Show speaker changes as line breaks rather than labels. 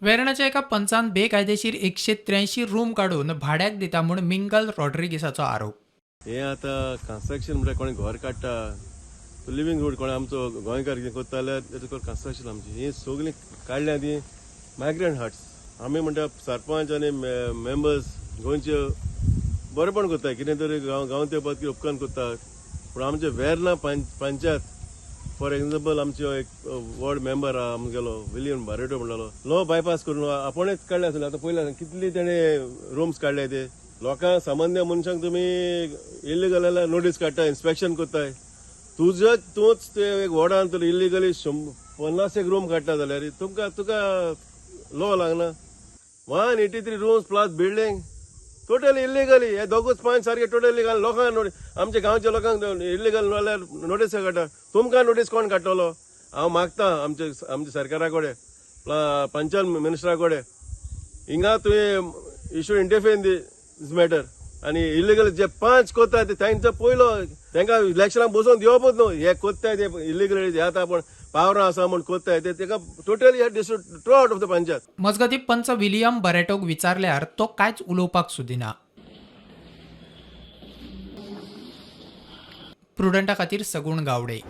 वेर्णाच्या एका पंचान बेकायदेशीर 183 रूम काडून भाड्याक दिता म्हूण मिंगल रॉड्रिगीसाचो आरोप.
हे आतां कन्स्ट्रक्शन म्हणल्यार कोणी घर काडटा, लिवींग रूड कोण आमचो गोंयकार कितें करता जाल्यार तेजो कन्स्ट्रक्शन आमची ही सगळीं काडल्या ती मायग्रंट हट्स. आमी म्हणटा सरपंच आनी मेंबर्स गोंयचे बरेपण करता, कितें तरी गांव ते पद उपकार करतात, पूण आमचे वेर्ना पंचायत फॉर एग्जाम्पल आमचो एक वॉर्ड मेंबर आहा आमगेलो विलियम बारेटो म्हणटालो, लो बायपास करून आपणेच काडले आसले. आतां पयलें कितली तेणें रुम्स काडले ते लोकांक, सामान्य मनशांक तुमी इल्लिगल जाल्यार नोटीस काडटा, इन्स्पेक्शन करताय. तुजे तूंच ते एक वॉर्डान तर इल्लिगली 50 एक रूम काडटा जाल्यार तुमकां तुका लो लागना. 183 rooms plus building totally illegally. हे दोगूच पंच सारके टोटल इल्लिगल. लोकांक आमच्या गांवच्या लोकांक इल्लिगल जाल्यार नोटीस काडटा, तुमकां नोटीस कोण काडटलो? हांव मागता आमचे आमच्या सरकारा कडेन, पंचायत मिनिस्टरा कडेन, हिंगा तुवें you should interfere in this matter. आनी इल्लिगल जे पंच करता ते तांचो पयलो तांकां इलेक्शनाक बसोवन दिवपूच न्हू. हे करताय ते इल्लिगल, हे आतां आपूण पावरां आसा म्हूण करताय ते, ताका totally throw out of the panchayat.
मजगतीं पंच विलियम बरेटोक विचारल्यार तो कांयच उलोवपाक सोदिना. प्रुडंटा खातीर सगुण गावडे.